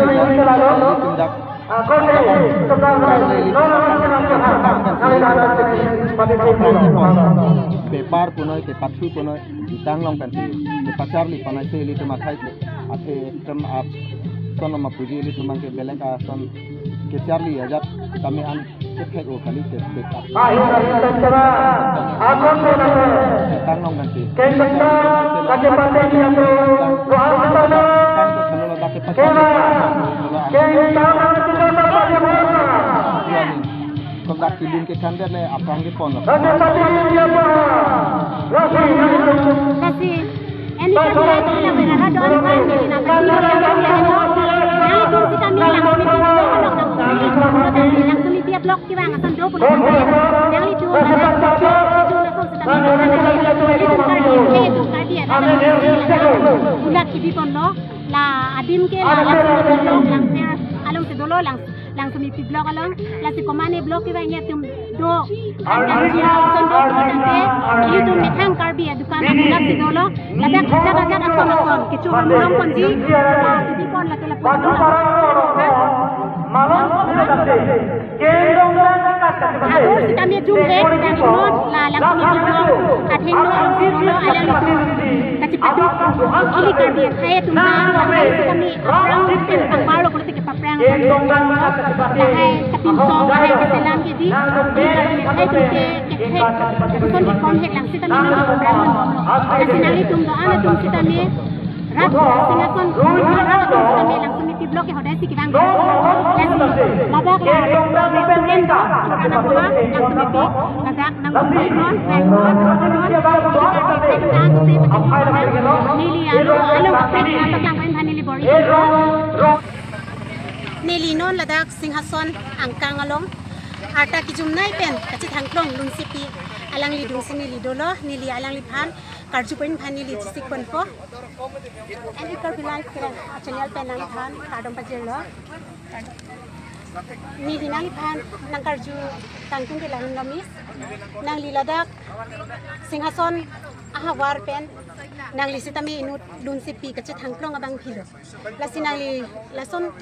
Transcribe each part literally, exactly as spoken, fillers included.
Ilitum dak, paper punoi, kepathu punoi, tang long kan si, kepacharli panai si ilitum akhai ke, athe tem ap, sono mapuji ilitum abang ke belek ason kecharli ajat kami an kethek o kali kethek ap. Tang long kan si. Tang ke kanu lo dak kepacharli. Kontak kilun ke kandet le aphrang ke pon lo. Lasi, any time like sila wera don kan ni na kasi lo yang yang lo. Yang itu si kami langsung itu, langsung itu ya blok kibang asan do pulang. Yang itu ada itu itu langsung si kami kan ni itu kan dia itu kan dia. Pulang kibi pon lo. La adim ke la langsung itu lo, langsung along si dolo langsung. Langsung ipi blok along, lasi komane blok kibang ya tum do. Kan kan si ason do ko tangte, ilitum methang Karbi adukan apulat si dolo. Ladak ajak ajak ason ason, kecho hormu long ponji, la ipi pon la ke la pon. Adur si kami jumhek, dan inut, la langsung ipi blok, atheng lo along si dolo, alang itum. Kachipaduk, ili Karbi akhai atum ta, langsung si kami, aphrang, aphrang, aphrang, Lahai kapinsong, lahai kaselam ke di, di Karbi akhai atum ke, ke, ke, koson ke kom hek lang sitame nang ke program nang bomlo. Lasi nanglitum do-an atum sitame, rat Singhason, rat atum sitame langsung ipi blok ke hodai si kibang. Lasi, ladak la, student, anak buah, langsung ipi, ladak, nang non, nang non, nang non, nang se, neli alo, alo, nang lang pen neli bor-i. Neli non ladak Singhason angkang along arta kejumnei pen kachethangklong Lunsepi alangli adungsi neli dolo, neli alangliphan karju pen phan neli chisik ponpo. Anchor Karbi Live ke channel pen nangphan kardom pajirlo. Neli nangliphan nangkarju tangtung ke lahenlo, Miss. Nangli ladak Singhason ahavar pen nangli sitame inut Lunsepi kachethangklong abang philo. Lasi nangli lason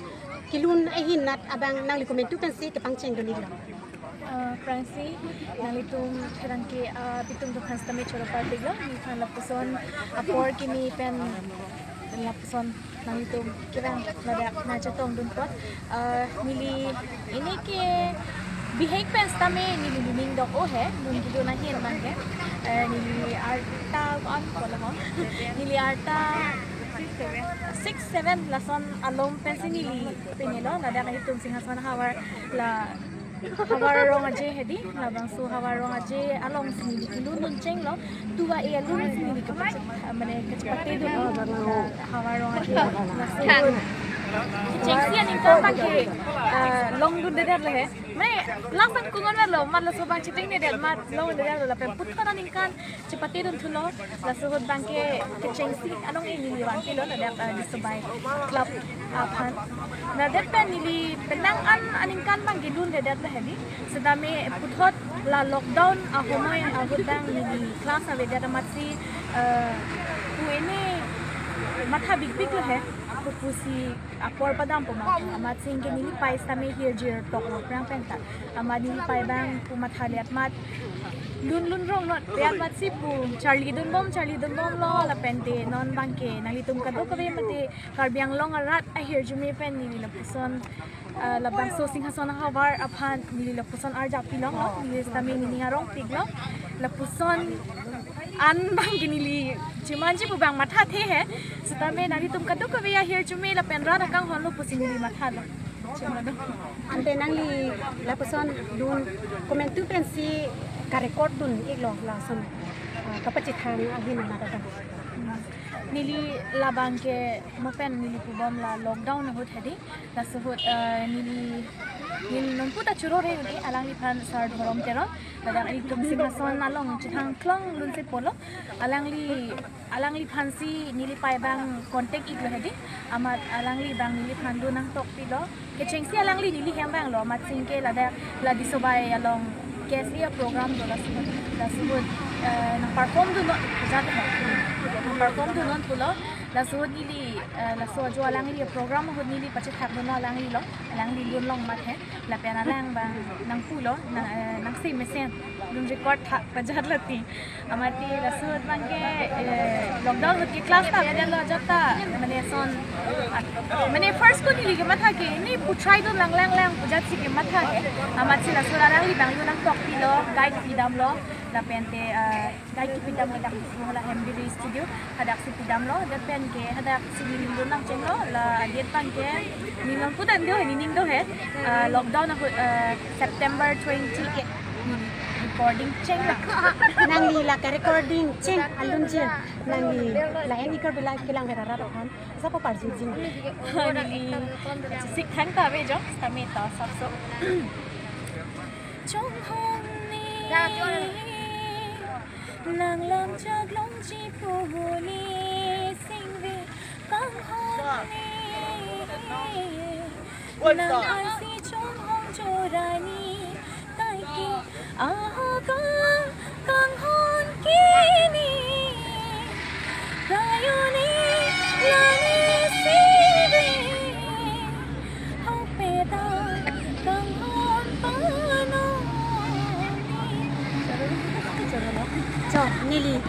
kelun ahin nat abang nangli komantu pensi kepangcheng dun-iklo? Aphrangsi nanglitum pherangke, ah, apitum dukhan sitame choro parpiklo, nephan lapuson apor kimi pen lapuson nanglitum kevang ladak nangchetongdun apot. Ah, neli ini ke bihek pen sitame neli nining dok-o he, lun kedun ahin abangke. Eh, neli arta an kola ho. Neli arta six seven lason along pensi neli pinelo, ladak itum Singhason ahavar la havar arong aje hedi, labangso havar arong aje alongsi neli kelun dun chenglo, tuva e alun si neli kepachit, mane kachepate dun, havar arong aje, laso kechengsi aningkan abangke, ah, longdundedet le he. Mane lason kungon lo, mat laso abang chetengnedet, mat longdundedet lo, lapen puthot aningkan chepate dunthulo, laso ahut abangke kechengsi along e neli vangpilo, ladak, ah, Disobai Club aphan. Ladak pen neli penang an aningkan abangke dundedet le hedi. Sitame puthot la lockdown ahomoi ahut abang neli class avedet amatsi, eh, pu ini matha bikbik lo he. Pu pusi apor padampo ma. Amatsi anke neli pei sitame hirjir toklo aphrang pen ta. Amat neli pei abang pu matha le amat lun lun rong not, pe amatsi pu charli dunbom, charli dunbomlo, lapente non abangke nanglitum kadokave mate Karbi Anglong arat ahirjume pen neli lapuson, ah, labangso Singhason ahavar aphan neli lapuson arjap pilonglo, neli sitame nining arongpiklo, lapuson an abangke neli chemanji pu abang mathathe he, sitame nanglitum kadokave ahirjume lapen rat akanghon lo pusi neli mathalo. Chemado. Ante nangli lapuson dun komantu pensi ka-record dun-iklo lason, ah, kapachethang ahin anat abang? Neli labangke mo pen neli pubom la lockdown ahut hedi. Laso ahut, eh, neli, neli nonpu ta choro re uni, alangliphan Sar Dhorom Teron, ladak itum Singhason along chethang klong lunse pulo. Alangli, alangliphansi neli pei abang contact iklo hedi. Amat alangli abang neliphan dun nangtokpilo. Kechengsi alangli neli hem vanglo, amatsi anke ladak la Disobai along K S A program do, laso ahut, laso ahut, eh, nang perform dun non, jat ho. Nang perform dun non pulo, laso ahut neli, eh, laso ajo alangli program ahut neli pachethak dunlo alanglilo, alangli lun long amat he, lapen alang abang nangpulo, nang, eh, nangsi mesen, lun record tha, pajat lati. Amatsi laso ahut abangke, eh, lockdown ahut ke class ta avedetlo ajat ta, mane son, ah, mane first ko neli kematha ke, ini pu try dun lang lang lang pu jatsi kematha ke. Amatsi laso ahut alangli abang lun nangtokpilo, guide pidamlo, lapente, eh, guide kipidam ladak hala Hembiri Studio, hadaksi pidamlo, lapen ke hadaksi neli lun nangchenglo, la adet abangke, neli nonpu ta do he, nining do he, eh, lockdown ahut, eh, September twenty-eight neli recording chenglo. Nangli la ka-recording cheng alunjir, nangli la An Acre Bee Life kelang hera rat aphan sapo parjujin? Neli sik thang ta ave jo, sitame ta sapso. Chonghong ni nang lam jaglong ji pu huni singve kanghon ni. Nang asi chonghong chorani taiki ahokang kanghon kini. Prayoni lani sibe hokpeta kanghon panoni. Cho, neli,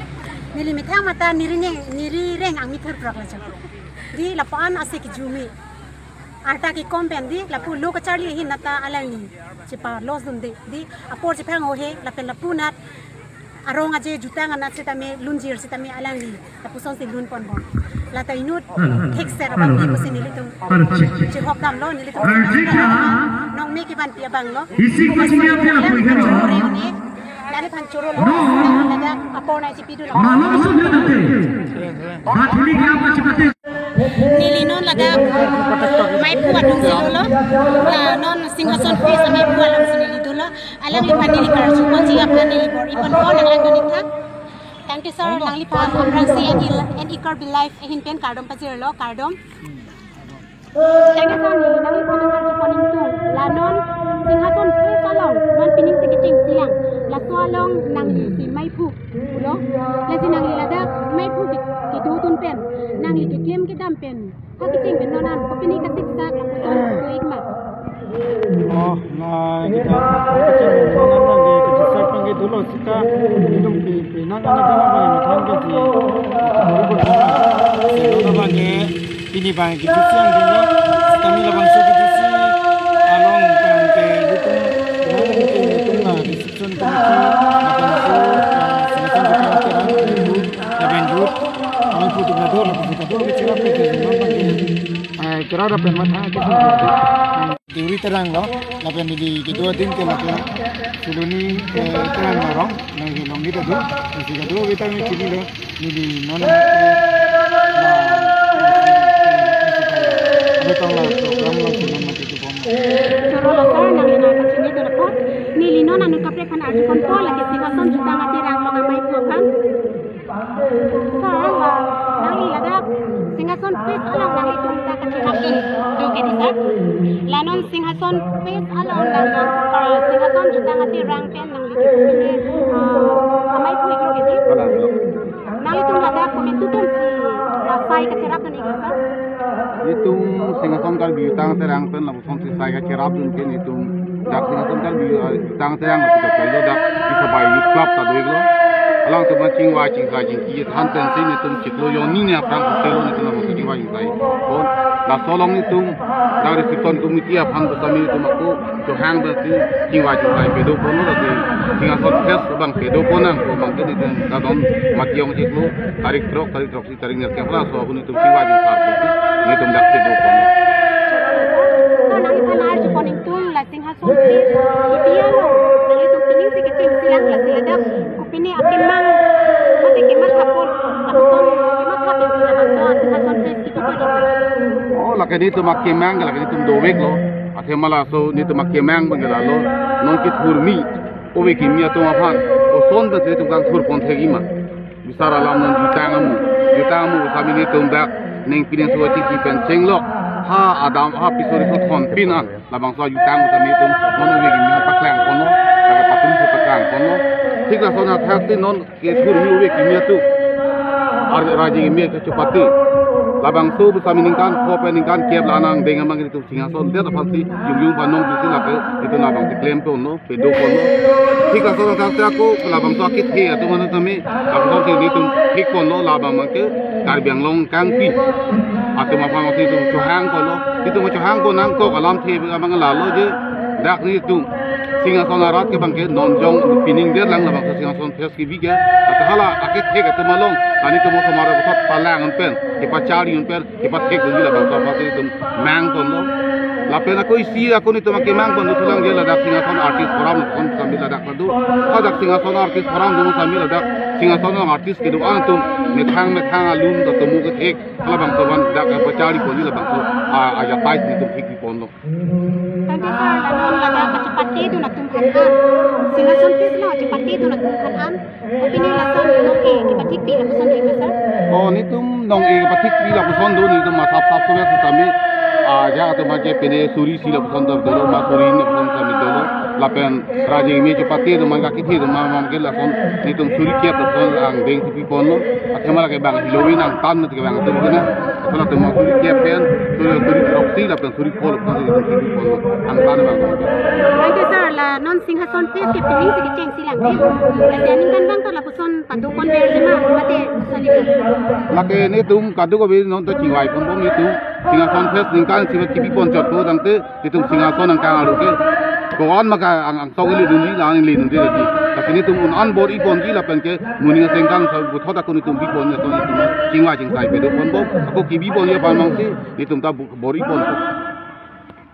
neli methang mata neri ne, neri reng angni thur prak la cho. Di lapu-an ase kejumi. Arta kekom pen di, lapu lo kacharli ahin nata alangli chepa-loss dunde. Di apor chephang ho he, lapen lapu anat arong aje jutang anat sitame lunjir sitame alangli lapusonsi lunponbom. Lata inut thekser abang di pusi nelitum chehok damlo, nelitum nong me kevanpi abang lo. Isi ko chini api api karo. Neli phan choro lo. Ladak apor nangchipidun lo. Malam sudah nanti. Bathili kya apa cepat? Neli non ladak maiphu atum si dolo. La non Singhason Fest maiphu atum si neli dolo. Alangliphan neli karju ponji aphan neli bor-iponpo, nanglang dun-ik tha. Thank you, sir. Nangliphan aphrangsi An Acre Bee Life ahin pen kardom pajirlo, kardom. Thank you, sir. Neli nangliphan nangkarju pon ingtung. La non Singhason Fest along non pining si kechengsi lang. Laso along nanglisi maiphu pulo. Lasi nangli ladak maiphu ke, kedodun pen, nangli keklem kedam pen, ha kecheng pen non an kopine kasiksak lapuson do-ik ma? Oh, la kita kacang nang ke kacang ke dolo sita, nelitum pi pi nang anak anak bang methang ke si. Dolo bang ke pini bang ke si yang dolo. Kami labangso ke si along bang ke nelitum, bang ke nelitum la reception committee labangso, eh, selection committee rang itu labang youth. Kami putih na dolo, putih na dolo ke cerap ke bang ke, eh, cerap dapat methang ke si. Deuri Terang lo, lapen neli kedo adim ke lake Suloni, eh, Terang lo rong, nang ke Longri ta do, nang ke do kita mi chini lo, neli non ke la, kami tong la program lo, Suloni mati tu bom. Choro lo sir, nangli nang kachini do apot, neli non anu kaprek aphan arju ponpo, lake Singhason Jutang Atirang along amei aphan. Sir, la, nangli ladak Singhason Fest along nanglitum ta kachihak dun do ke di sir. La non Singhason Fest along nang, ah, Singhason Jutang Atirang pen nangli ke pine, ah, amei pu iklo ke di. Nanglitum ladak komantu atum si, ah, sai kacherap dun iklo sir. Itum Singhason Karbi Jutang Atirang pen la Singhason Fest sai kacherap dun ke nelitum dak Singhason Karbi, eh, Jutang Atirang lapu kapai lo dak Isabai Youth Club ta do iklo. Alangtum chingvai chingsai chingki than pensi nelitum chiklo jonni ni aphrang hotel lo nelitum nang chingvai chingsai. Bon, laso along nelitum dak reception committee aphan pusami nelitum ako chohang pensi chingvai chingsai pado ponlo, lasi Singhason Fest bang pado pon nangkok bang ke nelitum kadon mati ong chiklo tarik throk, tarik throk si tarik nerkep laso ahut nelitum chingvai chingsai pensi nelitum dak pado ponlo. Sir, nangli aphan arju pon ingtung, la Singhason Fest kipi along nanglitum pining si kecheng silang, lasi ladak kopine akemang mate kematha apot, lapuson kematha pensi labangso Singhason Fest kipi pon ingtung. Oh, lake nelitum akemang, lake nelitum dovek lo. Athema laso nelitum akemang bang ke lalo, non kethurmi ove kimi atum aphan koson pensi nelitum kangthur pon thekji ma. Bisar alam non jutang amu, jutang amu sami nelitum dak neng pine suwa chingki pen chenglok, ha adam, ha pisori so thon pin an labangso jutang amu sami nelitum non ove kimi paklang ponlo, lake patum so paklang ponlo. Thik lason athak si non kethurmi ove kimi atum, ar raji kimi kechepate, labangso pusami ningkan kho pen ningkan kep la nangdeng amang nelitum Singhason det aphan si yung yung panong pusi lake nelitum labang si klem ponlo, pado ponlo. Thik lason athak si ako labangso akethe atum anu tame labangso si nelitum thik ponlo, labang abang ke Karbi Anglong kangpi atum aphan si nelitum chohang ponlo. Nelitum chohang pon nangkok alamthe abang lalo je dak nelitum Singhason arat ke bang ke non jong pining det lang labangso Singhason Fest kibi ke. Ata hala akethe atum along, la nelitum osomar aputhot palang un pen, kepachari un pen, kepathek dunji labangso aphan si nelitum mang ponlo. Lapen ako isi ako nelitum akemang pon dothulang je ladak Singhason Artist Forum lapuson sami ladak pado. Ladak Singhason Artist Forum dun sami ladak Singhason along artist kedo-an atum methang methang alun ta tomo kethek, labangso aphan dak kepachari ponji labangso, ah, ajat pai si nelitum thik ponlo. Thank you, sir. La non ladak kachepate dun atum aphan an, Singhason Fest along kachepate dun atum aphan an, kopine lason nong-e kepathikpi lapuson do, sir? Oh, nelitum nong-e kepathikpi lapuson do, nelitum asap sap sore sutame, ah, ja atum aje pine suri isi lapuson do dolo, ma suri hini lapuson sami dolo. Lapen raji kimi chepate atum, man kakethe atum, man man ke lason nelitum suri kep lapuson angdeng si pi ponlo. Athema lake bang Halloween angtan mate ke bang atum kena. Laso atum suri kep pen, suri, suri throksi lapen suri kho lapuson si pi ponlo. Angtan bang. Thank you, sir. La non Singhason Fest ke pining si kecheng silang ke. Lasi ningkan bang ta lapuson pado pon ver sima mate sali. Lake nelitum kadokave non ta chingvai ponbom nelitum. Singhason Fest ningkan si kipi pon chot po tangte nelitum Singhason angkang arlo ke ko-an ma ke ang, angsong ili dunji, la ang ili dunji lagi. Lasi nelitum un an bor-i ponji lapen ke moning asengkan sa puthot ako nelitum pi pon, laso nelitum chingvai chingsai pado ponbom. Ako kibi ponji aphan mang si nelitum ta bo-, bor-i pon.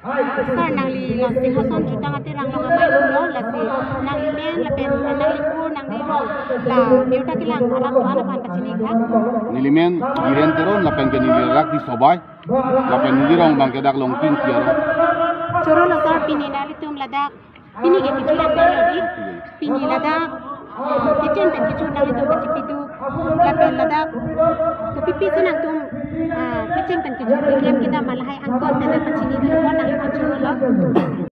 Sir, nangli la Singhason Jutang Atirang along amei pulo, lasi nangli men lapen nangli kur nangli rong la birta kelang arat do-an aphan pachini tha. Neli men Biren Teron lapen ke neli rak di Sobai. Lapen neli rong bang ke dak Longking Tiar. Choro lo sir, pini nanglitum ladak, pini ke kechur pen lo di. Pini ladak, eh, kecheng pen kechur nanglitum kachipi do. Lapen ladak kopipi si nangtum, ah, kecheng pen kechur keklem kedam ma lahai angton pen nangpachini do, nanglitum choro lo.